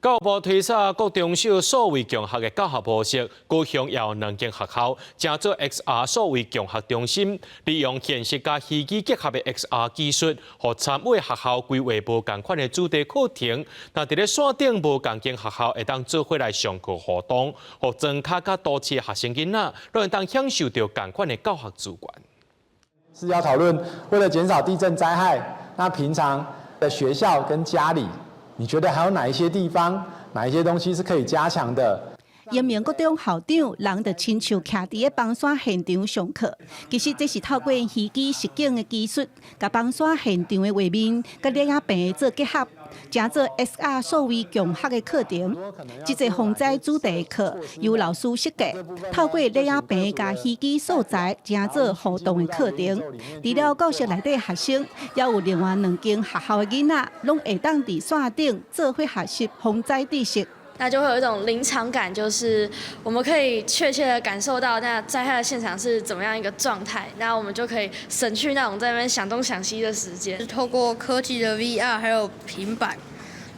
教育部推捒國中小數位共學的教學模式，高雄也有兩間學校，成做 XR 數位共學中心，利用現實佮虛擬結合的 XR 技術，予參與學校規劃無仝款的主題課程。若佇咧線頂無仝間學校會當做伙來上課互動，予莊跤佮都市學生囡仔，攏會當享受著仝款的教學資源。是要討論，為了減少地震災害，那平常的學校跟家裡，你覺得還有哪一些地方、哪一些東西是可以加強的？陽明國中校長人就親像徛佇咧崩山現場上課，其實這是透過虛擬實境的技術，共崩山現場的畫面佮攝影棚做結合，成做 XR 數位共學的課程。這個防災主題課由老師設計，透過攝影棚佮虛擬素材，成做互動的課程。除了教室內底學生，也有另外兩間學校的囡仔，攏會當佇線頂做伙學習防災知識。那就會有一種臨場感，就是我們可以確切的感受到那災害的現場是怎麼樣一個狀態，那我們就可以省去那種在那邊想東想西的時間。透過科技的 VR 還有平板，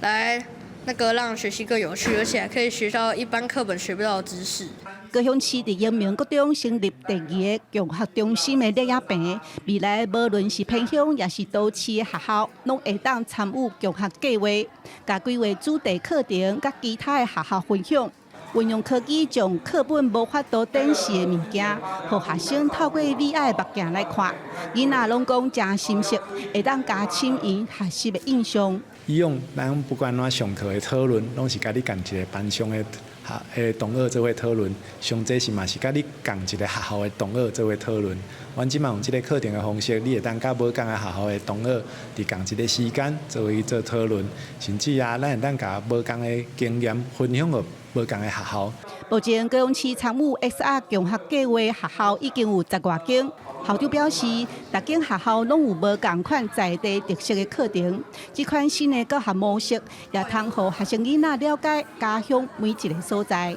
來那個讓學習更有趣，而且還可以學到一般課本學不到的知識。高雄市佇陽明國中成立第二个共學中心的攝影棚，未來無論是偏鄉抑是都市的學校，攏會當參與共學計劃，共規劃主題課程，佮其他的學校分享。運用科技將課本無法度展示的物件，予學生透過 VR 目鏡來看，囡仔攏講誠深刻，會當加深𪜶學習的印象。以往咱不管按怎上課的討論，攏是佮你仝一個班上的學的同學做伙討論，上濟是嘛是佮你仝一個學校的同學做伙討論。阮這擺用這个課程的方式，你會當佮無仝个學校的同學佇仝一個時間做伙去做討論，甚至啊，咱會當共無仝的經驗分享予無仝的學校。目前高雄市參與 XR 共學計劃學校已經有十外間。校長表示，逐間學校攏有無仝款在地特色的課程，這款新的教學模式也通予學生囡仔了解家鄉每一个所在。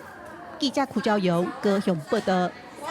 記者柯昭陽高雄報道。